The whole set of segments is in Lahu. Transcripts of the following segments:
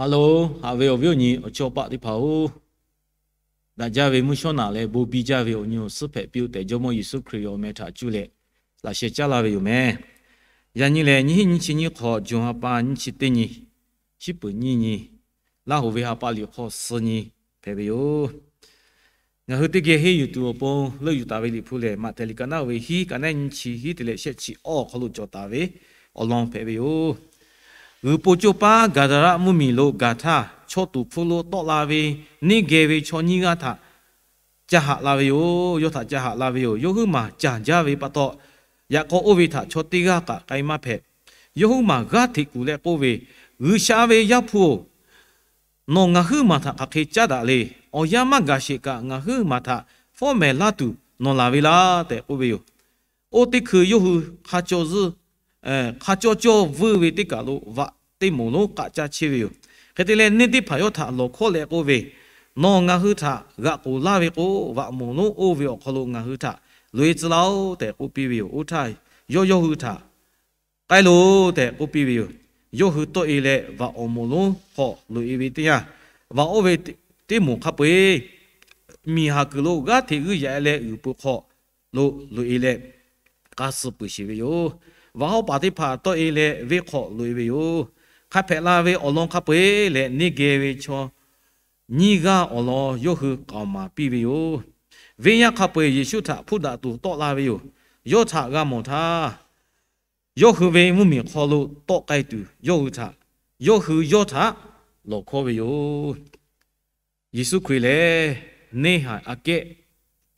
Hello, haꞈ ve awˬ viˉ awˬ nyi awˬ chawˇ paˆ teˇ hpaˍ-oˬ, daꞈ jaˇ ve mvuhˇ shawˉ naꞈ leh bon biˇ jaˇ ve awˬ nyi awˬ suhˉ hpehꞈ piˇ-oˆ tehꞈ, Jawˇmawˇ Yeˍsuˆ Hkriꞈ ve awˬ meh htaꞈ cuˇ leh laꞈ sheh caˉ laˇ ve yoˬ meh. Yaꞈ nyi lehˬ, nyiˇ hinˉ nyiˇ chi nyiˇ hk'awꞈ, June ha pa nyiˇ chi teˇ nyi, shiˉ peuˍ nyiˇ nyi, Laˇ hoˍ ve ha pa liꞈ hk'aw suh nyi hpehꞈ ve yoˬ. Ngaˬ hui teˇ geh henˇ yuˬ tuˬ awˬ pon leuˆ yuˬ taˍ ve Liꞈ hpu lehˬ, Maꞈhtehˍ liꞈ ka naˉ ve hiˉ, ka naˉ nyiˇ chi hiˉ te leh shehˆ chi awˇ awˬ hk'aw lo cawˬ taˍ ve awˬ lawn hpehꞈ ve yoˬ. G'uiˬ po coˇ paˉ Gaˍdaˍraˆ mvuhˇmiˬ lo gaˬ htaˇ, chaw tuˍ hpfuh lo tawˆ la ve neˇ geh ve chaw nyiˇ g'aˇ htaꞈ ca haꞈ la ve yoˬ. Yawˇ htaꞈ ca haꞈ la ve yoˬ. Yawˇ huiˉ maˬ caˬ jaˇ ve pa taw, yaꞈ k'aw oˇ ve htaꞈ chaw teˇ g'aˇ kaꞈ k'ai maˇ hpehꞈ. Yawˇ huiˉ maˬ g'aˇ hteꞈ kuˬ leh k'oˆ ve, G'uiˬsha ve Yaˇ hpu-oˬ, nawˬ ngaˬ huiˉ maˬ htaꞈ hk'aˬ hk'e caˉ daꞈ le. Awˬ yanˇ maˇ gaˬ sheˍ kaꞈ ngaˬ huiˉ maˬ htaꞈ fawˉ mehˍ laˇ tuˬ nawˬ laˬ ve laˇ tehꞈ k'oˆ ve yoˬ. Oˇ teˇ hkui yawˇ hui hk'a caw zuhˇ, hk'a cawˇ cawˇ vuiˇ ve teˇ kaˬ lo vaꞈ teˇ moˍ lonˉ k'aꞈ caˇ chehˇ ve yoˬ. Hk'e te leh, neˇ teˇ hpaˍ yawˇ htaꞈ lawˬ hkawˉ leh k'oˆ ve, Nawˬ ngaˬ hui htaꞈ g'aꞈ k'oˍ laˇ ve k'o, vaꞈ moˍ lonˉ oˇ ve awˬ hk'aw lo ngaˬ hui htaꞈ loꞈ-e tcuh laˇ-oˆ tehꞈ k'oˆ piˇ ve yoˬ. Oˇ htaˇ yawˇ yawˇ hui htaꞈ k'ai loˬ tehꞈ k'oˆ piˇ ve yoˬ. Yawˇ hui tawˆ-e leh, vaꞈ awˬ moˍ lonˉ hk'aw loꞈ-e ve teˇ yanˇ, vaꞈ oˇ ve teˇ moˍ hk'a peu-eˬ miˬ haˍ kuiˬ lo g'aˇ hteꞈ g'uiˇ yaꞈ-e leh, g'uiˬ po hk'aw lo loꞈ-e leh k'a suh peuˬ sheˍ ve yoˬ. Vaꞈ hawˉ paˍ teˇ hpaˍ tawˆ-e leh, venˇ hk'aw loꞈ-e ve yoˬ. Hk'a hpehꞈ la ve awˬ lawn hk'a peu-eˬ leh, neˇ geh ve chaw nyiˇ g'aˇ awˬ lawn yawˇ hui k'aoˍ maˍ piˇ ve yoˬ. Venˇ yaˇ hk'a peu-eˬ Yeˍsuˆ htaꞈ hpuˇ daꞈ tuˬ tawˆ la ve yoˬ. Yawˇ htaꞈ g'a mawˬ htaˇ, yawˇ hui ve mvuhˇmiˬ hk'aw lo tawˆ k'ai tuˬ yawˇ hui htaꞈ, yawˇ hui yawˇ htaꞈ lawˬ hkawˉ ve yoˬ. Yeˍsuˆ Hkriꞈ lehˬ, neˇ haiˬ aꞈ kehˉ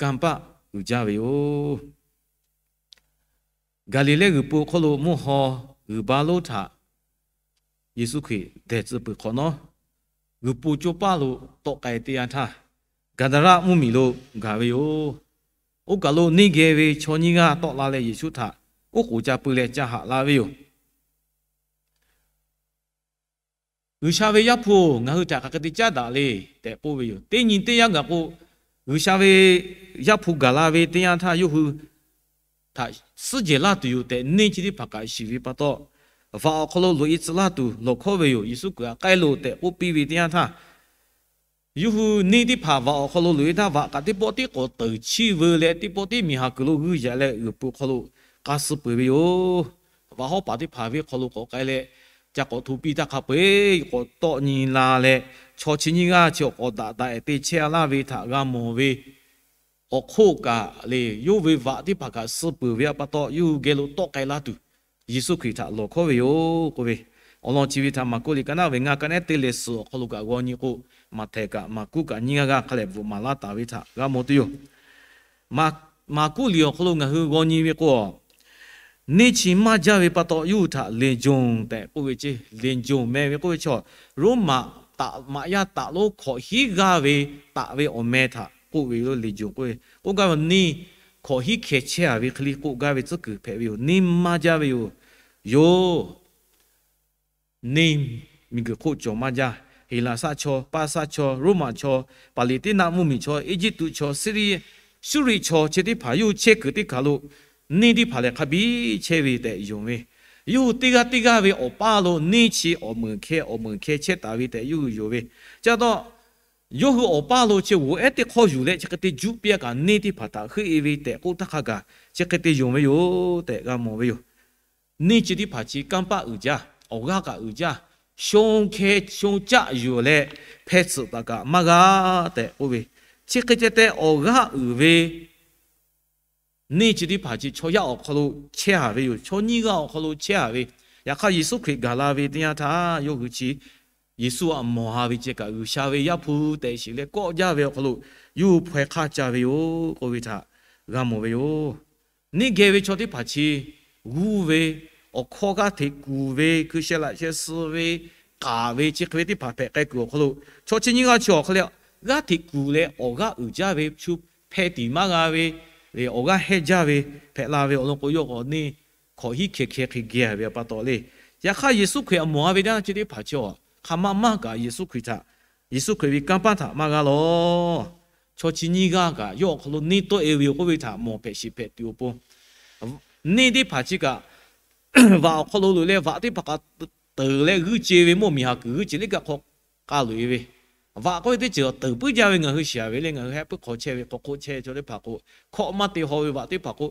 kanˇ paˆ uiˍ jaˇ ve yoˬ. Gaˍliˍlehˇ g'uiˬ po hk'oˆ lo mvuhˇ haw g'uiˬ baˇ lonˉ htaꞈ Yeˍsuˆ Hkriꞈ dehˬ tcuh peuˬ hk'awꞈ nawˉ, g'uiˬ po coˇ paˉ lo tawˆ k'ai teˇ yanˇ htaˇ, Gaˍdaˍraˆ mvuhˇmiˬ lo gaˬ ve yoˬ. Oˇ kaˬ lo neˇ geh ve chaw nyiˇ g'aˇ tawˆ la leh Yeˍsuˆ htaꞈ oˉ k'oˍ ca pui leh ca haꞈ la ve yoˬ. G'uiˬsha ve Yaˇ hpu-oˬ, ngaˬ hui htaꞈ hk'aˬ hk'e te caˉ daꞈ le tehꞈ k'oˆ ve yoˬ. Teˇ nyi teˇ yanˇ gaˬ k'o, G'uiˬsha ve Yaˇ hpu gaˬ la ve teˇ yanˇ htaˇ yawˇ hui htaꞈ suhˉ jehˬ laˇ tuˬ yoˬ tehꞈ, neˇ chi teˇ hpaˍ kaꞈ shiˍ ve pa taw, vaꞈ awˬ hk'aw lo loꞈ-e tcuh laˇ tuˬ lawˬ hkawˉ ve yoˬ. Yeˍsuˆ Hkriꞈ htaꞈ k'ai loˬ tehꞈ k'oˆ piˇ ve teˇ yanˇ htaˇ, yawˇ hui neˇ teˇ hpaˍ vaꞈ awˬ hk'aw lo loꞈ-e htaˇ, vaꞈ kaꞈ teˇ pawˆ tiˉ k'awꞈ teuˬ chiˇ veu leh, teˇ pawˆ tiˉ miˬ haˍ kuiˬ lo g'uiˇ yaꞈ leh g'uiˬ po hk'aw lo k'a suh peuˬ ve yoˬ. Vaꞈ hawˉ paˍ teˇ hpaˍ ve hk'aw lo k'awꞈ k'ai leh, ca k'awꞈ hto piˇ htaˇ hk'a peu-eˬ k'awꞈ tawˆ nyi la leh, chaw chi nyiˇ g'aˇ chi awˬ k'awꞈ daꞈ daꞈ-ehˍ te chehˇ laˇ ve htaꞈ g'a mawˬ ve awˬ hk'oˆ kaꞈ le, yawˇ ve vaꞈ teˇ hpaˍ kaꞈ suh peuˬ ve pa taw, yawˇ hui geh lo tawˆ k'ai laˇ tuˬ Yeˍsuˆ Hkriꞈ htaꞈ lawˬ hkawˉ ve yoˬ k'oˆ ve awˬ lawn chi ve htaꞈ Maˍkuˆ liꞈ ka naˉ ve ngaˇ, ka naˉ te leh suhˍ awˬ hk'aw lo kaꞈ g'aw nyi k'o, Maꞈhtehˍ kaꞈ Maˍkuˆ kaꞈ nyiˇ g'aˇ g'aˇ hk'a lehˬ bvuhꞈ maˍ laˇ taˍ ve htaꞈ g'a mawˬ tuˬ yoˬ. Maˍkuˆ liꞈ awˬ hk'aw lo ngaˬ hui g'aw nyi ve k'o, neˇ chi maˇ jaˇ ve pa taw yawˇ hui htaꞈ leˍjonˍ tehꞈ k'oˆ ve ceˇ. Leˍjonˍ meh ve k'oˆ ve chaw, Roˉmaꞈ taꞈ maꞈ yaˇ taꞈ lonˉ hkawꞈ hiˉ g'aˇ ve taꞈ ve awˬ meh htaꞈ k'oˆ ve yoˬ. Leˍjonˍ k'oˆ ve, k'oˆ gaˇ ve neˇ hkawꞈ hiˉ hkeh chehˇ-a ve hk'e le k'oˆ gaˇ ve tcuhˉ kuiˬ hpehꞈ ve yoˬ. Neˇ maˇ jaˇ ve yoˬ. Yoˬ. Neˇ miˬguiˬ hk'oˆ cawˬ maˇ jaˇ. Heˍlaˍsaˆ chaw, Paˇsaˆ chaw, Roˉmaꞈ chaw, Paˍleˍtiˉnaˆ mvuhˇmiˬ chaw, Eˇjiˇtuꞈ chaw, Siˇriˆ, Suˇriˆ chaw, chi teˇ hpaˍ yawˇ hui chehˇ kuiˬ teˇ hpaˍ lo neˇ teˇ hpaˍ lehˬ hk'a biˇ chehˇ ve tehꞈ yonˍ ve, yawˇ hui teˇ g'aˇ teˇ g'aˇ ve awˬ paˇ lo neˇ chi awˬ meunˍ hkeh awˬ meunˍ hkeh chehˇ taˍ ve tehꞈ yawˇ hui yonˍ ve. Chi pa taw, yawˇ hui awˬ paˇ lo chi g'oˬ ehˉ teˇ hk'awˇ yuˬ leh chi hk'e te juˆ piˇ-a kaꞈ, neˇ teˇ hpaˍ htaꞈ heuˆ-e ve tehꞈ k'oˆ htaˇ hk'a gaˬ chi hk'e te yonˍ ve yoˬ tehꞈ g'a mawˬ ve yoˬ. Neˇ chi teˇ hpaˍ chi kanˇ paˆ uiˍ jaˇ, awˬ g'aˇ kaꞈ uiˍ jaˇ, shon hkeh shon caˆ yuˬ leh hpeh tsuhꞈ taˍ kaꞈ maˇ g'a tehꞈ k'oˆ ve, chi hk'e ceh te awˬ g'aˇ uiˍ ve neˇ chi teˇ hpaˍ chi chaw yaˇ awˬ hk'aw lo chehˇ-a ve yoˬ. Chaw nyiˇ g'aˇ awˬ hk'aw lo chehˇ-a ve, yaꞈ hk'aˇ Yeˍsuˆ Hkriꞈ gaˬ la ve teˇ yanˇ htaˇ yawˇ hui chi Yeˍsuˆ htaꞈ mawˬ-a ve ceh kaꞈ G'uiˬsha ve Yaˇ hpu tehꞈ shiˍ leh kawˆ jaˇ ve awˬ hk'aw lo yawˇ hui hpaw-e hk'aˇ ca ve yoˬ k'oˆ ve htaꞈ g'a mawˬ ve yoˬ. Neˇ geh ve chaw teˇ hpaˍ chi g'uˇ ve, awˬ hkawˇ g'aˇ hteꞈ kuˬ ve, hkui sheh laꞈ sheh suh ve, k'aˍ ve, chi hk'e ve teˇ hpaˍ hpehꞈ k'ai kuiˬ awˬ hk'aw lo, chaw chi nyiˇ g'aˇ chi awˬ hk'e leh g'aˇ hteꞈ kuˬ leh awˬ g'aˇ uiˍ jaˇ ve, shu hpeh tiˍ maˇ g'a ve, awˬ g'aˇ hehnˇ jaˇ ve hpehꞈ la ve awˬ lawn k'o, yawˇ k'awꞈ neˇ hkawꞈ hiˉ hkeh hkeh hk'e geh ve pa taw le. Yaꞈ hk'aˇ Yeˍsuˆ Hkriꞈ htaꞈ mawˬ-a ve teˇ yanˇ chi teˇ hpaˍ chi awˬ hk'aˬ ma maˇ kaꞈ Yeˍsuˆ Hkriꞈ htaꞈ, Yeˍsuˆ Hkriꞈ ve kanˇ paˆ htaꞈ maˇ g'a lawˬ. Chaw chi nyiˇ g'aˇ kaꞈ yawˇ awˬ hk'aw lo neˇ tawˆ-e ve yoˬ k'oˆ ve htaꞈ mawˬ hpehꞈ shiˍ hpehꞈ tuˬ awˬ pon, neˇ teˇ hpaˍ chi kaꞈ vaꞈ awˬ hk'aw lo loꞈ leh vaꞈ teˇ hpaˍ kaꞈ teuˬ leh g'uiˇ ce ve mawˇ miˬ haˍ kuiˬ g'uiˇ ce le kaꞈ hk'aw k'a loꞈ e ve, vaꞈ k'oˆ ve teˇ ceuˬ teuˍ puiˉ jaˇ ve ngaˬ hui shiˍ ve le. Ngaˬ hui heh puiˉ hk'aw chehˇ ve, hk'awꞈ hk'oˆ chehˇ ve chaw teˇ hpaˍ k'o, hkawꞈ maˇ te haw ve vaꞈ teˇ hpaˍ k'o,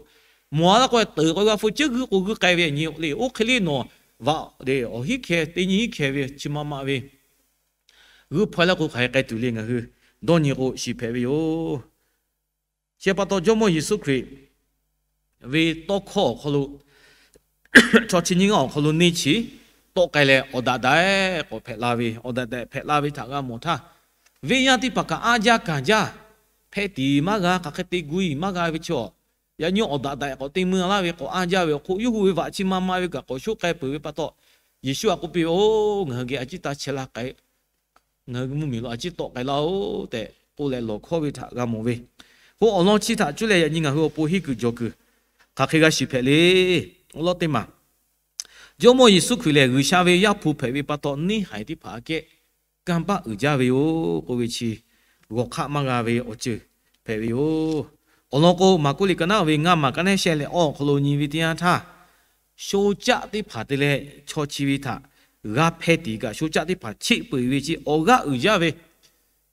mawˬ a laˇ k'o teuˍ k'o g'a hpu ceuˇ g'uiˇ k'o g'uiˇ k'ai ve nyi le. Oˇ hk'e le nawˬ vaꞈ le awˬ hiˉ hkeh teˇ nyi hiˉ hkeh ve chi ma ma ve g'uiˇ hpaw laˇ k'o hk'aˬ hk'e k'ai tuˬ le ngaˬ hui dawˇ nyi k'o shiˍ hpehꞈ ve yoˬ. Chi pa taw Jawˇmawˇ Yeˍsuˆ Hkriꞈ ve tawˇ hkawˇ awˬ hk'aw lo, chaw chi nyiˇ g'aˇ awˬ hk'aw lo neˇ chi tawˆ k'ai leh awˬ daꞈ daꞈ k'awꞈ hpehꞈ la ve, awˬ daꞈ daꞈ hpehꞈ la ve htaꞈ g'a mawˬ htaˇ, venˇ yaˇ teˇ hpaˍ kaꞈ anˇ jaˇ kanˬ jaˇ, hpehˇ tiˍ maˇ g'a, hk'aˬ hk'e te gu iˍ maˇ g'a ve chaw, yaꞈ nyi awˬ daꞈ daꞈ k'awꞈ te mui laˇ ve k'awꞈ anˇ jaˇ ve awˬ hk'oˆ, yawˇ hui ve vaꞈ chi ma ma ve kaꞈ k'awꞈ shoˉ k'ai peuˬ ve pa taw, Yeˍsuˆ htaꞈ k'oˆ piˇ ve, Oˬ, ngaˬ hui geh a ciˉ taˇ chehˇ laˇ k'ai, ngaˬ hui mvuhˇmiˬ lo a ciˉ tawˆ k'ai laˇ-oˬ tehꞈ k'oˆ leh lawˬ hkawˇ ve htaꞈ g'a mawˬ ve. K'o awˬ lawn chi htaꞈ cuˇ leh yaꞈ nyi ngaˬ hui awˬ pon henˇ kuiˬ jawˬ kuiˬ hk'aˬ hk'e g'a shiˍ hpehꞈ le. Awˬ lawn teˇ maˬ, Jawˇmawˇ Yeˍsuˆ Hkriꞈ lehˬ G'uiˬsha ve Yaˇ hpu hpehꞈ ve pa taw, neˇ haiˬ teˇ hpaˍ aꞈ kehˉ kanˇ paˆ uiˍ jaˇ ve yoˬ k'oˆ ve chi, g'awˬ hk'aˆ maˇ g'a ve awˬ ceuˬ hpehꞈ ve yoˬ. Awˬ lawn k'o, Maˍkuˆ liꞈ ka naˉ ve ngaˇ maˬ ka naˉ shehˆ leh awˬ hk'aw lo nyi ve teˇ yanˇ htaˇ, sho caˆ teˇ hpaˍ te leh chaw chi ve htaꞈ g'a hpeh tiˍ kaꞈ, sho caˆ teˇ hpaˍ cheˆ peuˬ ve chi awˬ g'aˇ uiˍ jaˇ ve.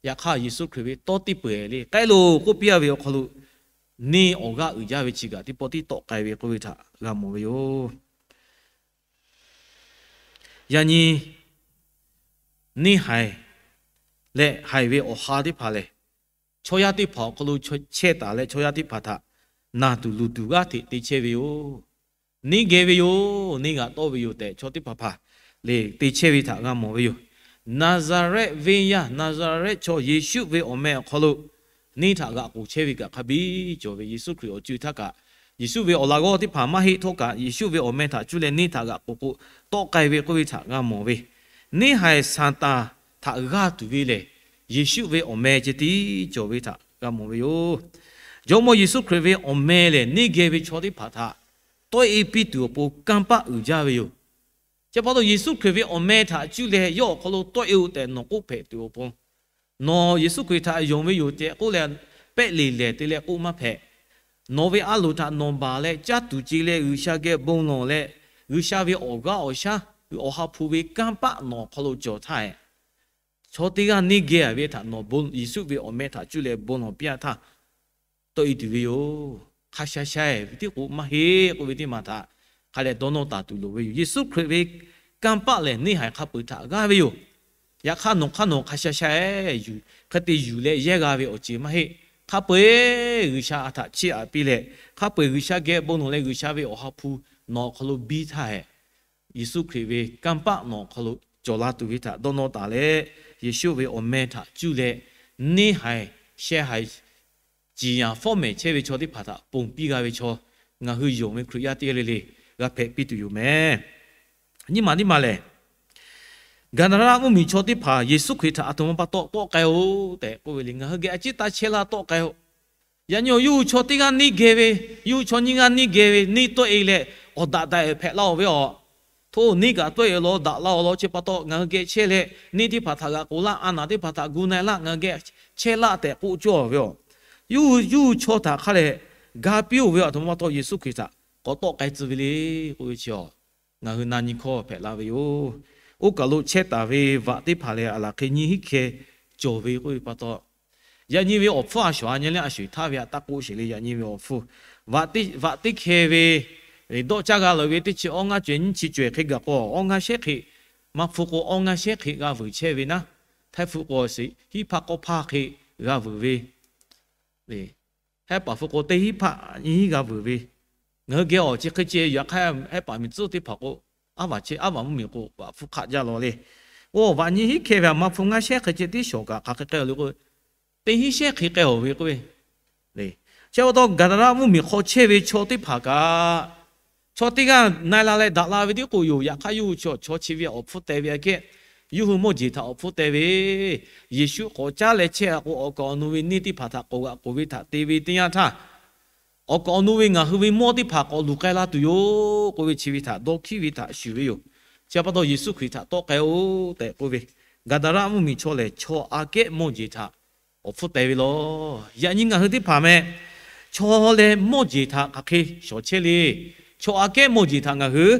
Yaꞈ hk'aˇ, Yeˍsuˆ Hkriꞈ ve tawˇ teˇ peuˬ le k'ai loˬ k'oˆ piˇ a ve awˬ hk'aw lo, neˇ awˬ g'aˇ uiˍ jaˇ ve chi kaꞈ teˇ pawˆ tiˉ tawˆ k'ai ve k'oˆ ve htaꞈ g'a mawˬ ve yoˬ. Yaꞈ nyi neˇ haiˬ leh haiˬ ve awˬ ha teˇ hpaˍ lehˬ, chaw yaˇ teˇ hpaˍ awˬ hk'aw lo chehˇ taˍ leh chaw yaˇ teˇ hpaˍ htaꞈ naˬ tuˬ luˬ tuˬ g'aˇ hteꞈ te chehˇ ve yoˬ. Neˇ geh ve yoˬ, neˇ g'aꞈ tawˆ ve yoˬ tehꞈ chaw teˇ hpaˍ hpaˍ lehˬ te chehˇ ve htaꞈ g'a mawˬ ve yoˬ. Naˍzaˍrehˆ venˇ yaˇ, Naˍzaˍrehˆ chaw Yeˍsuˆ ve awˬ meh awˬ hk'aw lo neˇ htaꞈ g'aꞈ k'oˬ chehˇ ve kaꞈ hk'a biˇ cawˬ ve. Yeˍsuˆ Hkriꞈ awˬ co e htaˇ kaꞈ, Yeˍsuˆ ve awˬ laꞈ g'awˇ teˇ hpaˍ maˇ heˆ htawˇ kaꞈ, Yeˍsuˆ ve awˬ meh htaꞈ cuˇ leh neˇ htaꞈ g'aꞈ k'oˬ k'o tawˆ k'ai ve k'oˆ ve htaꞈ g'a mawˬ ve. Neˇ haiˬ Saˍtanˍ htaꞈ g'aˇ tuˬ ve lehˬ, Yeˍsuˆ ve awˬ meh ceh tiˉ cawˬ ve htaꞈ g'a mawˬ ve yoˬ. Jawˇmawˇ Yeˍsuˆ Hkriꞈ ve awˬ meh lehˬ, neˇ geh ve chaw teˇ hpaˍ htaꞈ tawˆ e piˇ tuˬ awˬ pon kanˇ paˆ uiˍ jaˇ ve yoˬ. Chi pa taw, Yeˍsuˆ Hkriꞈ ve awˬ meh htaꞈ cuˇ leh yawˇ awˬ hk'aw lo tawˆ e-oˬ tehꞈ nawˬ k'oˆ hpehꞈ tuˬ awˬ pon, nawˬ Yeˍsuˆ Hkriꞈ htaꞈ yonˍ ve yoˬ tehꞈ k'oˆ leh, pehˆ leˬ lehˬ te leh k'oˆ maˇ hpehꞈ. Nawˬ ve a loˍ htaꞈ nawˬ baˬ leh caˇ tuˬ ce leh G'uiˬsha geh bon lawˬ leh, G'uiˬsha ve awˬ g'aˇ awˬ shaˉ, awˬ ha hpu ve kanˇ paˆ nawˬ awˬ hk'aw lo cawˬ htaˇ, chaw teˇ g'aˇ neˇ geh ve htaꞈ nawˬ Yeˍsuˆ ve awˬ meh htaꞈ cuˇ leh bon lawˬ piˇ-a htaˇ, tawˆ e tuˬ ve yoˬ. Hk'a sha sha-e ve tiˉ k'o maˇ heˆ k'oˆ ve teˇ maˬ htaꞈ hk'a dehꞈ dawˇ nawˇ taˍ tuˬ loˍ ve yoˬ. Yeˍsuˆ Hkriꞈ ve kanˇ paˆ lehˬ, neˇ haiˬ hk'a peu-eˬ htaꞈ g'aˇ ve yoˬ. Yaꞈ hk'aˇ, nawˬ hk'aˇ nawˬ hk'a sha sha-e yuˬ, hk'e te yuˬ leh yehˇ g'a ve awˬ ceuˬ maˇ heˆ. Hk'a peu-eˬ G'uiˬsha a htaꞈ chiˇ aꞈ piˇ leh, hk'a peu-eˬ G'uiˬsha geh bon lawˬ leh G'uiˬsha ve awˬ ha hpu nawˬ awˬ hk'aw lo biˇ htaˇ, Yeˍsuˆ Hkriꞈ ve kanˇ paˆ nawˬ awˬ hk'aw lo cawˬ la tuˬ ve htaꞈ dawˇ nawˇ taˍ leh, Yeˍsuˆ ve awˬ meh htaꞈ cuˇ leh neˇ haiˬ sheh haiˬ ciˍ yanˍ fawˉ mehˍ chehˇ ve chaw teˇ hpaˍ htaꞈ ponˬ piˇ g'a ve chaw, ngaˬ hui yonˍ ve Hkriꞈ yaˇ teˇ g'aˇ le le g'a hpehꞈ piˇ tuˬ yoˬ meh. Nyiˇ maˬ teˇ maˬ lehˬ, Gaˍdaˍraˆ mvuhˇmiˬ chaw teˇ hpaˍ Yeˍsuˆ Hkriꞈ htaꞈ aˬ htoꞈ ma pa taw tawˆ k'ai-oˬ tehꞈ k'oˆ ve le, ngaˬ hui geh a ciˉ taˇ chehˇ laˇ tawˆ k'ai-oˬ. Yaꞈ nyi awˬ yawˇ hui chaw teˇ g'aˇ neˇ geh ve, yawˇ hui chaw nyiˇ g'aˇ neˇ geh ve neˇ tawˆ e leh awˬ daꞈ daꞈ-e hpehꞈ laˇ-oˬ ve aˬ. Hto, neˇ kaꞈ tawˆ e law daꞈ laˇ-oˬ law chi pa taw ngaˬ hui geh chehˇ leh neˇ teˇ hpaˍ htaꞈ g'aꞈ k'oˬ laˇ, a naˍ teˇ hpaˍ htaꞈ gu na-e laˇ, ngaˬ hui geh chehˇ laˇ tehꞈ k'oˆ cawˇ ve aˬ. Yawˇ hui yawˇ hui chaw htaꞈ hk'a lehˬ ga piˇ-oˬ ve aˬ htoꞈ ma pa taw Yeˍsuˆ Hkriꞈ htaꞈ k'awꞈ tawˆ k'ai tcuh ve le k'oˆ ve chi aˬ, ngaˬ hui na nyi hkawˇ hpehꞈ la ve yoˬ. Oˇ kaˬ lo chehˇ taˍ ve vaꞈ teˇ hpaˍ lehˬ, aˬ laˬ hk'e nyiˇ hinˉ hkeh cawˬ ve k'oˆ ve pa taw, yaꞈ nyi ve awˬ hpfuhˇ a shawˍ a nyi leh a sho-eˬ htaˇ ve aꞈ taˇ k'oˆ sheˍ le. Yaꞈ nyi ve awˬ hpfuhˇ, vaꞈ teˇ hkeh ve dawˆ caˇ g'a lawˬ ve teˇ chi awˇ ngaˇ caweh nyiˇ chi caweh hk'e gaˬ k'o, awˇ ngaˇ shehˉ hk'e, maˇ hpu k'o awˇ ngaˇ shehˉ hk'e g'a vuiˬ chehˇ ve naˉ, htaiˇ hpu k'o shiˍ hiˉ hpaˆ k'awˇ hpaˇ hk'e g'a vuiˬ ve, hehˉ paˍ hpu k'o teˇ hiˉ hpaˆ nyiˇ hiˉ g'a vuiˬ ve, ngaˬ hui geh awˬ chi hk'e ceh yaꞈ hk'aˇ hehˉ paˍ miˬ tcuhˉ teˇ hpaˍ k'o, aˉ vaˬ chehˇ aˉ vaˬ mvuhˇmiˬ k'o vaꞈ hpu hk'aˆ jaˇ law le. Oˇ vaꞈ nyiˇ hinˉ hkeh ve aˬ maˇ hpu ngaˇ shehˉ hk'e ceh tiˉ shawˍ kaꞈ hk'aˬ hk'e k'ai-oˬ le k'o, teˇ hinˉ shehˉ hk'e k'ai-oˬ ve k'oˆ ve. Chi pa taw Gaˍdaˍraˆ mvuhˇmiˬ hk'aw chehˇ ve chaw teˇ hpaˍ kaꞈ, chaw teˇ g'aˇ na-e la leh daꞈ la ve tiˉ k'o yoˬ. Yaꞈ hk'aˇ yawˇ hui chaw chi ve awˬ hpfuhˇ teh ve aꞈ kehˉ, yawˇ hui mawˇ jeˬ htaꞈ awˬ hpfuhˇ teh ve, Yeˍsuˆ k'awꞈ caˉ leh chehˇ-a k'o, awˬ kaˍ awˬ nu ve neˇ teˇ hpaˍ htaꞈ k'awꞈ g'aꞈ k'oˬ ve htaꞈ te ve teˇ yanˇ htaˇ, awˬ kaˍ awˬ nu ve ngaˬ hui ve mawˇ teˇ hpaˍ k'awꞈ luˬ k'ai la tuˬ yoˬ k'oˆ ve chi ve htaꞈ dawˇ hkiˉ ve htaꞈ shuˍ ve yoˬ. Chi pa taw Yeˍsuˆ Hkriꞈ htaꞈ tawˆ k'ai-oˬ tehꞈ k'oˆ ve, Gaˍdaˍraˆ mvuhˇmiˬ chaw lehˬ chaw aꞈ kehˉ mawˇ jeˬ htaꞈ awˬ hpfuhˇ teh ve law. Yaꞈ nyi ngaˬ hui teˇ hpaˍ meh, chaw leh mawˇ jeˬ htaꞈ hk'aˬ hk'e shawˍ chehˇ le. Chaw aꞈ kehˉ mawˇ jeˬ htaꞈ ngaˬ hui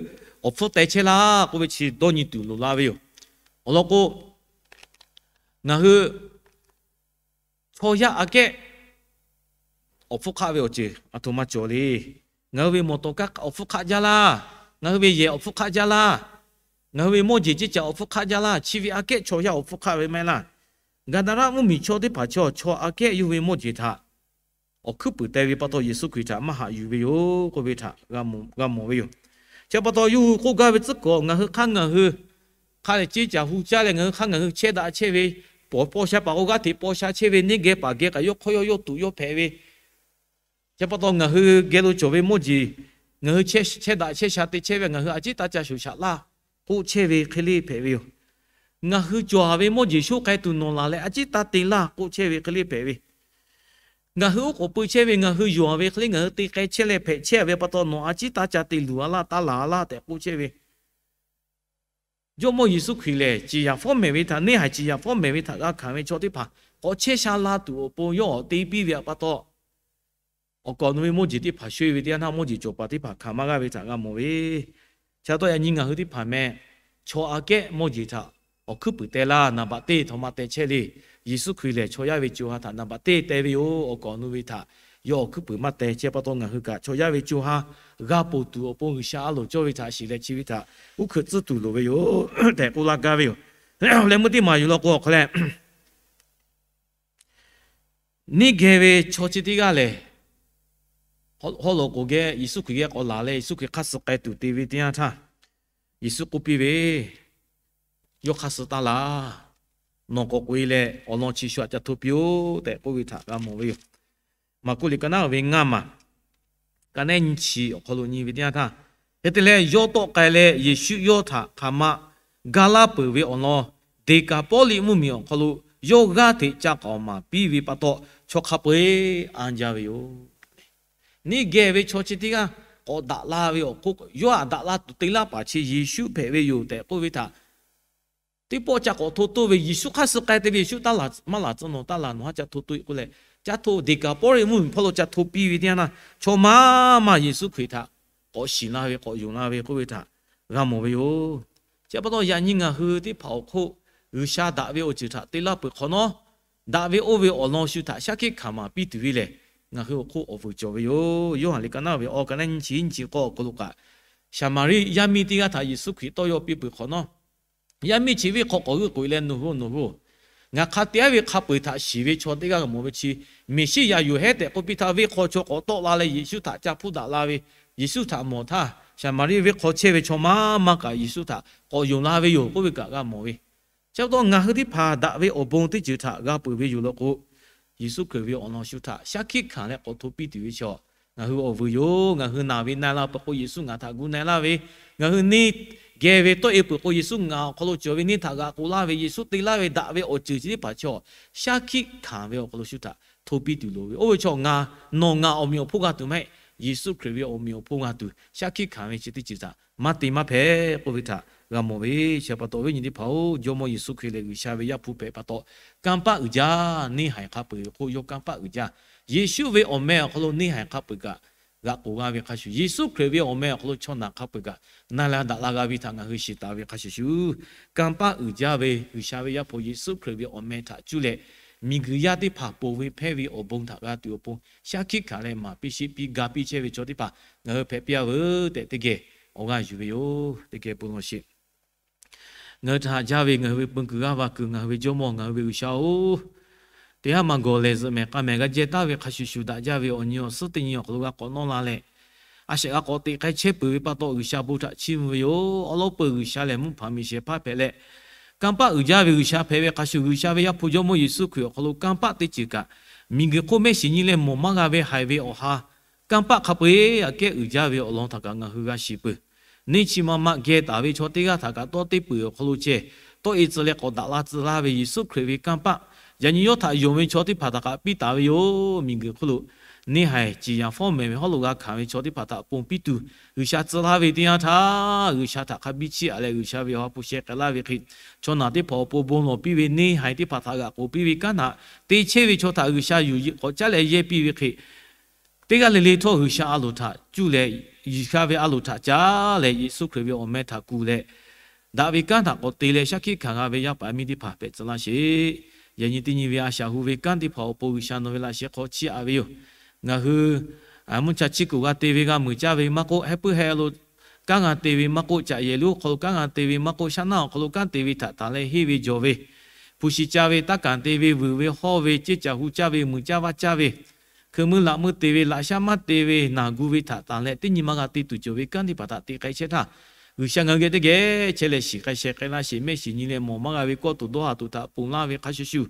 awˬ hpfuhˇ teh chehˇ laˇ k'oˆ ve chi dawˇ nyi tuˬ loˍ la ve yoˬ. Awˬ lawn k'o, Ngaˬ hui chaw yaˇ aꞈ kehˉ awˬ hpfuhˇ hk'aˆ ve awˬ ceuˬ aˬ htoꞈ ma cawˬ le. Ngaˬ hui ve mawˬ tawˍ kaˇ awˬ hpfuhˇ hk'aˆ jaˇ laˇ. Ngaˬ hui ve yehˬ awˬ hpfuhˇ hk'aˆ jaˇ laˇ. Ngaˬ hui ve mawˇ jeˬ ceˇ caꞈ awˬ hpfuhˇ hk'aˆ jaˇ laˇ. Chi ve aꞈ kehˉ chaw yaˇ awˬ hpfuhˇ hk'aˆ ve maˇ heˆ laˇ. Gaˍdaˍraˆ mvuhˇmiˬ chaw teˇ hpaˍ chaw, chaw aꞈ kehˉ yawˇ hui ve mawˇ jeˬ htaꞈ awˬ hkuiˉ puiˍ teh ve pa taw, Yeˍsuˆ Hkriꞈ htaꞈ maˇ haꞈ yuˬ ve yoˬ k'oˆ ve htaꞈ g'a mawˬ ve yoˬ. Chi pa taw, yawˇ hui k'oˆ gaˇ ve tcuhˉ kuiˬ, ngaˬ hui hk'aˇ ngaˬ hui hk'a lehˬ ceˇ caꞈ hu caˇ leh, ngaˬ hui hk'aˇ ngaˬ hui chehˇ daꞈ chehˇ ve, paw paw sha paˍ k'o g'aˇ hteꞈ paw sha chehˇ ve, neˇ geh paˍ geh kaꞈ yawˇ hk'awˇ yawˇ yawˇ tuꞈ yawˇ hpehꞈ ve, chi pa taw ngaˬ hui geh lo cawˬ ve mawˇ jeˬ, ngaˬ hui chehˇ daꞈ chehˇ sha te chehˇ ve, ngaˬ hui a ciˉ taˇ ca shuˍ shaꞈ laˇ k'oˆ chehˇ ve hk'e le hpehꞈ ve yoˬ. Ngaˬ hui cawˬ ve mawˇ jeˬ sho k'ai tuˬ nawˬ laˬ leh a ciˉ taˇ te laˇ k'oˆ chehˇ ve hk'e le hpehꞈ ve. Ngaˬ hui oˉ k'oˍ pui chehˇ ve, ngaˬ hui yonˍ ve hk'e le ngaˬ hui te k'ai chehˇ leh hpehꞈ chehˇ ve pa taw, nawˬ a ciˉ taˇ ca te luˬ a laˇ, taˇ laˬ a laˇ tehꞈ k'oˆ chehˇ ve. Jawˇmawˇ Yeˍsuˆ Hkriꞈ lehˬ, ciˍ yanˍ fawˉ mehˍ ve htaꞈ, neˇ haiˬ ciˍ yanˍ fawˉ mehˍ ve htaꞈ g'a hkanˍ ve chaw teˇ hpaˍ k'awꞈ chehˇ sha la tuˬ awˬ pon yawˇ awˬ te piˇ ve pa taw, awˬ kaˍ awˬ nu ve mawˇ jeˬ teˇ hpaˍ shoˆ e ve teˇ yanˇ htaˇ, mawˇ jeˬ cawˬ paˍ teˇ hpaˍ hkanˍ maˇ g'aˇ ve htaꞈ g'a mawˬ ve. Chi pa taw yaꞈ nyi ngaˬ hui teˇ hpaˍ meh, chaw aꞈ kehˉ mawˇ jeˬ htaꞈ awˬ hkuiˉ puiˍ teh laˇ, naˍ baꞈ teˇ htawꞈ ma teh chehˇ le. Yeˍsuˆ Hkriꞈ lehˬ, chaw yaˇ ve co ha htaꞈ naˍ baꞈ teˇ teh ve yoˬ. Awˬ kaˍ awˬ nu ve htaꞈ yawˇ awˬ hkuiˉ puiˍ maˇ teh. Chi pa taw ngaˬ hui kaꞈ chaw yaˇ ve co ha g'a ponˬ tuˬ awˬ pon G'uiˬsha a loˍ cawˇ ve htaꞈ shiˍ leh chi ve htaꞈ uˉ hkeuꞈ tcuhˉ tuˬ loˍ ve yoˬ tehꞈ k'oˆ laˇ gaˇ ve yoˬ. Leh meuˇ teˇ maˬ yuˬ law k'o awˬ hk'aw leh, neˇ geh ve chaw chi teˇ g'aˇ lehˬ, hawˉ lawꞈ k'oˍ geh Yeˍsuˆ Hkriꞈ geh k'awꞈ laˬ leh, Yeˍsuˆ Hkriꞈ hk'aˇ suh k'ai tuˬ te ve teˇ yanˇ htaˇ, Yeˍsuˆ k'oˆ piˇ ve, Yawˇ hk'aˇ suh taˇ laˬ. Nawˬ k'awꞈ k'oꞈ e leh awˬ lawn chi shu aꞈ ca hto piˇ-oˆ tehꞈ k'oˆ ve htaꞈ g'a mawˬ ve yoˬ. Maˍkuˆ liꞈ ka naˉ ve ngaˇ maˬ, ka naˉ nyi chi awˬ hk'aw lo nyi ve teˇ yanˇ htaˇ, hk'e te leh yawˇ tawˆ k'ai leh Yeˍsuˆ yawˇ htaꞈ hk'aˬ ma ga laˇ peuˬ ve awˬ lawn, Deˍkaˍpawˇliˆ mvuhˇmiˬ awˬ hk'aw lo yawˇ g'aˇ hteꞈ ca k'aoˍ maˍ piˇ ve pa taw, chaw hk'a peu-eˬ anˇ jaˇ ve yoˬ. Neˇ geh ve chaw chi teˇ g'aˇ k'awꞈ daꞈ la ve awˬ hk'oˆ, yawˇ htaꞈ daꞈ la tuˬ te laˇ paˍ chi Yeˍsuˆ hpehꞈ ve yoˬ tehꞈ k'oˆ ve htaꞈ teˇ pawˆ ca k'awꞈ hto toˇ ve, Yeˍsuˆ hk'aˇ suh k'ai te ve Yeˍsuˆ taˇ laˬ, maˇ laˬ tcuh nawˬ taˇ laˬ, nawˬ haˉ ca hto toˇ-e k'oˆ leh, caˇ hto Deˍkaˍpawˇliˆ mvuhˇmiˬ hpawˇ lo ca hto piˇ ve teˇ yanˇ htaˇ, chaw maˇ maˇ Yeˍsuˆ Hkriꞈ htaꞈ k'awꞈ shiˍ la ve, k'awꞈ yonˍ la ve k'oˆ ve htaꞈ g'a mawˬ ve yoˬ. Chi pa taw yaꞈ nyi ngaˬ hui teˇ hpaˍ awˬ hk'oˆ G'uiˬsha daꞈ ve awˬ ceuˬ htaꞈ te laˇ peuˬ hk'awꞈ nawˉ, daꞈ ve oˇ ve awˬ lawn shu htaꞈ shaˉ hkiˆ hkanˍ maˍ piˇ tuˬ ve lehˬ, ngaˬ hui awˬ hk'oˆ awˬ vuiˬ cawˬ ve yoˬ. Yoˇhanˬ liꞈ ka naˉ ve awˬ ka naˉ nyi chi nyi chi k'awˇ awˬ hk'aw lo kaꞈ, Saˍmaˍriˆ yaˇ miˇ teˇ g'aˇ htaꞈ Yeˍsuˆ Hkriꞈ tawˇ yaw piˇ peuˬ hk'awꞈ nawˉ, yaˇ miˇ chi venˇ hk'aw k'awꞈ g'euˆ k'oꞈ e leh, Nawˬ hui, nawˬ hui, ngaˬ hk'a te-a ve hk'a peu-eˬ htaꞈ shiˍ ve chaw teˇ g'aˇ g'a mawˬ ve chi, Meˍsiˉyaꞈ yoˬ hehˉ tehꞈ k'oˆ piˇ htaˇ, venˇ hk'aw chaw k'awꞈ tawˆ la leh Yeˍsuˆ htaꞈ ca hpuˇ daꞈ la ve, Yeˍsuˆ htaꞈ mawˬ htaˇ, Saˍmaˍriˆ venˇ hk'aw chehˇ ve chaw maˇ maˇ kaꞈ Yeˍsuˆ htaꞈ k'awꞈ yonˍ la ve yoˬ k'oˆ ve kaꞈ g'a mawˬ ve. Chi pa taw ngaˬ hui teˇ hpaˍ daꞈ ve awˬ bon teˇ ceuˬ htaꞈ g'a peuˬ ve yoˬ law k'o, Yeˍsuˆ Hkriꞈ ve awˬ lawn shu htaꞈ shaˉ hkiˆ hkanˍ leh k'awꞈ hto piˇ tuˬ ve chaw ngaˬ hui awˬ vuiˬ yoˬ. Ngaˬ hui naˬ ve na-e la peuˬ k'o, Yeˍsuˆ ngaˬ htaꞈ gu na-e laˇ ve, ngaˬ hui neˇ geh ve tawˆ-e peuˬ k'o, Yeˍsuˆ ngaˬ awˬ hk'aw lo cawˬ ve neˇ htaꞈ g'aꞈ k'oꞈ laˇ ve, Yeˍsuˆ te laˇ ve daꞈ ve awˬ ceuˬ chi teˇ hpaˍ chaw shaˉ hkiˆ hkanˍ ve awˬ hk'aw lo shu htaꞈ hto piˇ tuˬ loˍ ve. Oˇ ve chaw ngaˬ, nawˬ ngaˬ awˬ meꞈ awˬ hponˇ g'a tuˬ maˇ heˆ. Yeˍsuˆ Hkriꞈ ve awˬ meꞈ awˬ hponˇ g'a tuˬ shaˉ hkiˆ hkanˍ ve chi teˇ ceuˬ htaꞈ maˇ te maˇ hpehꞈ k'oˆ ve htaꞈ g'a mawˬ ve. Chi pa taw viˉ nyi teˇ hpaˍ-oˬ, Jawˇmawˇ Yeˍsuˆ Hkriꞈ lehˬ G'uiˬsha ve Yaˇ hpu hpehꞈ pa taw, kanˇ paˆ uiˍ jaˇ. Neˇ haiˬ hk'a peu-eˬ ve hk'oˆ yawˇ kanˇ paˆ uiˍ jaˇ. Yeˍsuˆ ve awˬ meh awˬ hk'aw lo neˇ haiˬ hk'a peu-eˬ kaꞈ g'aꞈ k'oꞈ g'a ve hk'a shuˍ, Yeˍsuˆ Hkriꞈ ve awˬ meh awˬ hk'aw lo chaw naˬ hk'a peu-eˬ kaꞈ na la daꞈ la g'a ve htaꞈ ngaˬ hui shiˍ taˍ ve hk'a shuˍ shuˍ, kanˇ paˆ uiˍ jaˇ ve G'uiˬsha ve Yaˇ hpu Yeˍsuˆ Hkriꞈ ve awˬ meh htaꞈ cuˇ leh, miˬguiˬ yaˇ teˇ hpaˍ ponˬ ve hpehˇ ve awˬ bon htaꞈ g'a tuˬ awˬ pon shaˉ hkiˆ hkanˍ leh maˍ piˇ sheˆ piˇ ga piˇ chehˇ ve chaw teˇ hpaˍ ngaˬ hui hpehꞈ piˇ-a veuˬ tehꞈ teˇ geh awˬ g'aˇ yuˬ ve yoˬ. Teˇ geh bon lawˬ sheˍ. Ngaˬ hui htaꞈ haꞈ jaˇ ve ngaˬ hui ve peu kuiˬ g'aˇ va kuiˬ, ngaˬ hui ve Jawˇmawˇ, ngaˬ hui ve G'uiˬsha-oˬ, teˇ haˉ maˇ gawˬ lehˬ zuhꞈ mehˍ k'a mehˍ g'a jehˇ taˍ ve hk'a shuˍ shuˍ, daꞈ jaˇ ve awˬ nyi awˬ suhˉ teˇ nyi awˬ hk'aw lo g'a k'awꞈ nawˇ la leh, a shaꞈ g'a k'awꞈ teꞈ k'ai chehˇ peuˬ ve pa taw, G'uiˬsha bon htaꞈ chiˇ mvuh ve yoˬ. Awˉ lawˉ peuˬ G'uiˬsha lehˬ mvuhˇ hpanˍ miˬ shehˍ hpaˇ hpehꞈ leh, kanˇ paˆ uiˍ jaˇ ve G'uiˬsha hpehꞈ ve hk'a shuˍ, G'uiˬsha ve Yaˇ hpu Jawˇmawˇ Yeˍsuˆ Hkriꞈ awˬ hk'aw lo kanˇ paˆ teˇ ceuˬ kaꞈ, miˬguiˬ hk'oˆ mehˆ shiˍ nyi leh mawˬ maˇ g'a ve haiˬ ve awˬ ha kanˇ paˆ hk'a peu-eˬ aꞈ kehˉ uiˍ jaˇ ve awˬ lawn htaꞈ kaꞈ ngaˬ hui g'a shiˍ peuˬ. Neˇ chi ma ma geh taˍ ve chaw teˇ g'aˇ htaꞈ kaꞈ tawˇ teˇ peuˬ awˬ hk'aw lo ceh tawˆ-e tcuh leh k'awꞈ daꞈ la tcuh laˇ ve Yeˍsuˆ Hkriꞈ ve kanˇ paˆ, yaꞈ nyi yawˇ htaꞈ yonˍ ve chaw teˇ hpaˍ htaꞈ kaꞈ piˇ taˍ ve yoˬ. Miˬguiˬ hk'oˆ lo neˇ haiˬ ciˍ yanˍ fawˉ mehˍ ve hawˉ lo g'a hkanˍ ve chaw teˇ hpaˍ htaꞈ ponˬ piˇ tuˬ, G'uiˬsha tcuh laˇ ve teˇ yanˇ htaˇ, G'uiˬsha htaꞈ hk'a biˇ chiˇ aꞈ leh G'uiˬsha ve awˬ ha hpu sheh k'ai laˇ ve hk'e, chaw naˬ teˇ hpaˍ awˬ pon bon lawˬ piˇ ve, neˇ haiˬ teˇ hpaˍ htaꞈ g'aꞈ k'oꞈ piˇ ve kanˉ htaꞈ te chehˇ ve chaw htaꞈ G'uiˬsha yuˬ k'awꞈ caˉ leh yehˇ piˇ ve hk'e, teˇ g'aˇ le le htawˇ G'uiˬsha a loˍ htaꞈ cuˇ leh, G'uiˬsha ve a loˍ htaꞈ caˉ leh, Yeˍsuˆ Hkriꞈ ve awˬ meh htaꞈ kuˬ leh, daꞈ ve kanˉ htaꞈ k'awꞈ te leh shaˉ hkiˆ hkanˍ g'a ve yaˇ paˍ miˇ teˇ hpaˍ hpehꞈ tcuh laˇ sheˍ. yaꞈ nyi teˇ nyi ve a shaꞈ hu ve kanˉ teˇ hpaˍ awˬ pon G'uiˬsha nawˬ ve laꞈ sheh hk'aw chiˇ aꞈ ve yoˬ. Ngaˬ hui mvuhˇ cha chiˇ kuˬ g'a te ve g'a muiˬ caˇ ve maˇ k'oˆ, heh puiˉ heh lo kanˉ g'a te ve maˇ k'oˆ, caꞈ yehˬ lonˉ awˬ hk'aw lo kanˉ g'a te ve maˇ k'oˆ, shaˉ naˆ awˬ hk'aw lo kanˉ te ve htaꞈ tanˍ leh henˇ ve jawˬ ve, hpu shi ca ve, taˇ kanˍ te ve, vuiˬ ve, hawˇ ve, ceˇ caˬ hu caˇ ve, muiˬ caˇ vaˇ caˇ ve, hkui meuˇ laꞈ meuˇ te ve, laꞈ shaˉ maˇ te ve, naˬ gu ve htaꞈ tanˍ leh teˇ nyi ma g'a te tuˬ cawˬ ve kanˉ teˇ hpaˍ htaꞈ te k'ai chehˇ htaˇ, G'uiˬsha ngaˬ hui geh teˇ geh chehˇ leh shiˍ k'ai sheh k'ai laˇ sheˍ. Mehˆ shiˍ nyi leh mawˬ maˇ g'a ve kawˆ tuˬ dawˇ ha tuˬ htaꞈ ponˬ laˇ ve hk'a shuˍ shuˍ,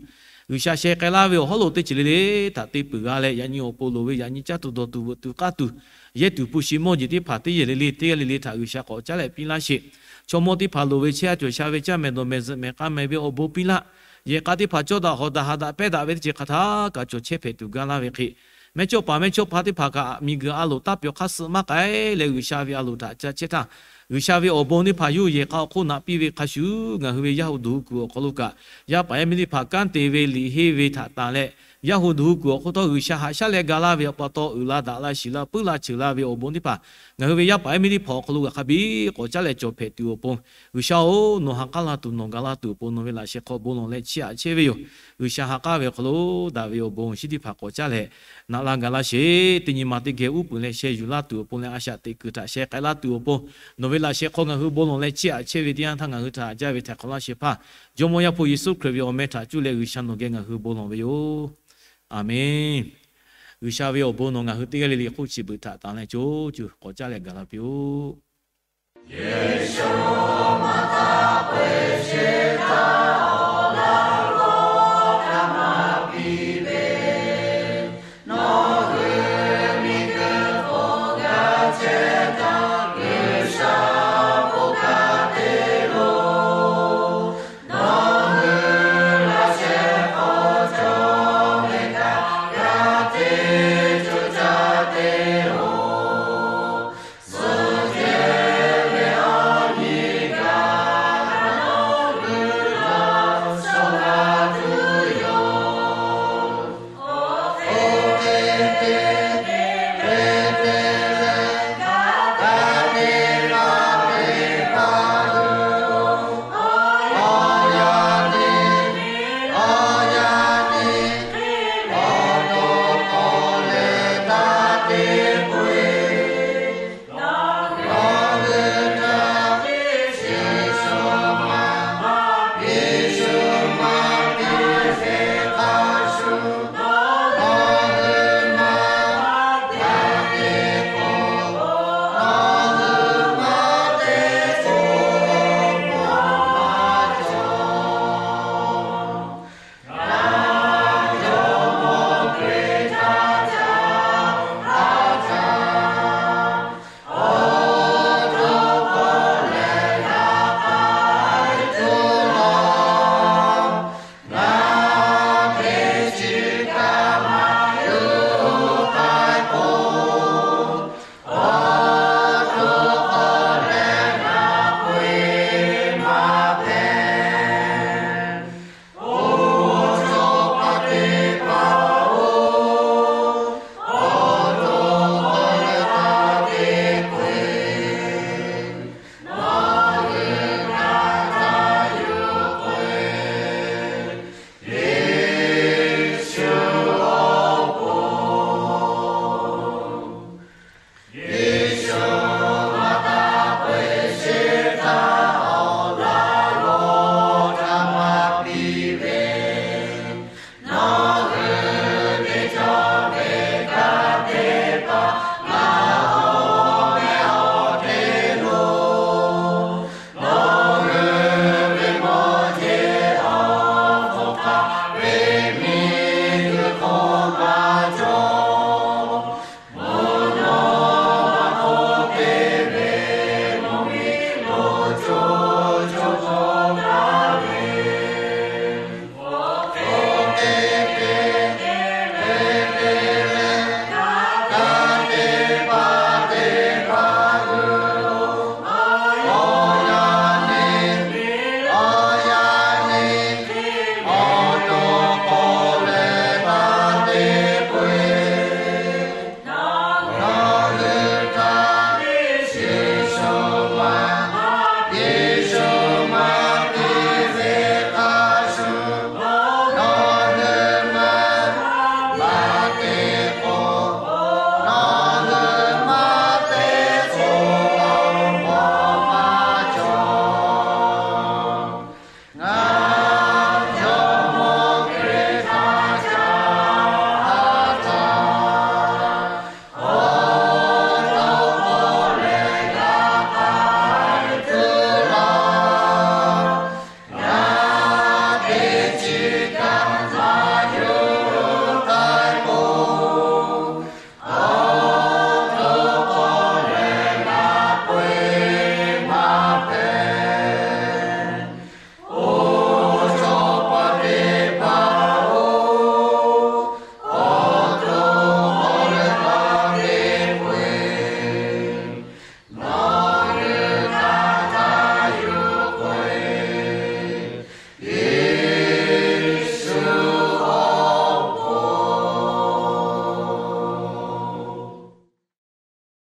G'uiˬsha sheh k'ai laˇ ve awˬ hawˉ lo teˇ ceuˬ le le htaꞈ te peuˬ g'a leh, yaꞈ nyi awˬ pon loˍ ve yaꞈ nyi caˇ tuˬ dawˬ tuˬ veuꞈ tuˬ k'aˇ tuˬ, yehˇ tuˬ hpu shi mawˇ jeˬ teˇ hpaˍ teˇ yehˬ le le teˇ g'aˇ le le htaꞈ G'uiˬsha k'awꞈ caˉ leh piˇ laˇ sheˍ. Chaw mawˇ teˇ hpaˍ loˍ ve chehˇ a cawˬ sha ve caˇ mehˍ dawˬ mehˍ zuhꞈ mehˍ k'a mehˍ ve awˬ bon piˇ laˇ. Yehˬ k'a teˇ hpaˍ cawˇ daꞈ hawˍ daꞈ haꞈ daꞈ pehˇ daꞈ ve teˇ ceuˬ hk'aˬ htaˇ kaꞈ cawˬ chehˇ hpehꞈ tuˬ gaˇ laˇ ve hk'e, mehˇchawˇ paˍ mehˇchawˇ hpaˇ teˇ hpaˍ kaꞈ miˬguiˬ a loˍ taˇ pyawˬ hk'aˇ suh maˇ k'ai leh G'uiˬsha ve a loˍ htaꞈ ca chehˇ htaˇ, G'uiˬsha ve awˬ bon teˇ hpaˍ yawˇ yehˬ k'a awˬ hk'oˆ naꞈ piˇ ve hk'a shuˍ, ngaˬ hui ve yaˇ hu duˬ hu kuiˬ awˬ hk'aw lo kaꞈ yaˇ paˍ yaˇ miˇ teˇ hpaˍ kanˉ te ve liꞈ henˇ ve htaꞈ tanˍ leh, yaˇ hu duˬ hu kuiˬ awˬ hk'oˆ htawˇ G'uiˬsha haꞈ shaˉ leh ga laˇ ve awˬ pa taw uiˍ la daꞈ la shiˍ la puiˉ la cheuˬ la ve awˬ bon teˇ hpaˍ ngaˬ hui ve yaˇ paˍ yaˇ miˇ teˇ hpaˍ awˬ hk'aw lo kaꞈ hk'a biˇ k'awꞈ caˉ leh cawˬ hpehꞈ tuˬ awˬ pon, G'uiˬsha-oˬ, nawˬ ha k'aˉ la tuˬ nawˬ ga laˇ tuˬ awˬ pon nawˬ ve laꞈ sheh hk'aw bon lawˬ leh chiˇ aꞈ chehˇ ve yoˬ. G'uiˬsha ha k'aˉ ve awˬ hk'aw lo daꞈ ve awˬ bon awˬ shinˉ teˇ hpaˍ k'awꞈ caˉ leh naꞈ la ga laˇ sheˍ. Teˇ nyi ma teˇ geh uˉ peunˍ leh sheh yuˬ laˇ tuˬ awˬ pon leh a shaꞈ teꞈ kuiˬ htaꞈ sheh k'ai laˇ tuˬ awˬ pon, nawˬ ve laꞈ sheh hk'aw ngaˬ hui bon lawˬ leh chiˇ aꞈ chehˇ ve teˇ yanˇ htaˇ ngaˬ hui htaꞈ haꞈ jaˇ ve htaiˍ hk'awꞈ laˇ shehˍ hpaˇ Jawˇmawˇ Yaˇ hpu Yeˍsuˆ Hkriꞈ ve awˬ meh htaꞈ cuˇ leh G'uiˬsha nawˬ geh ngaˬ hui bon lawˬ ve yoˬ. Aˬmenˍ. G'uiˬsha ve awˬ bon nawˬ ngaˬ hui teˇ g'aˇ le le hk'oˆ chi beuꞈ htaꞈ tanˍ leh co co k'awꞈ caˉ leh gaˬ la piˇ-oˆ.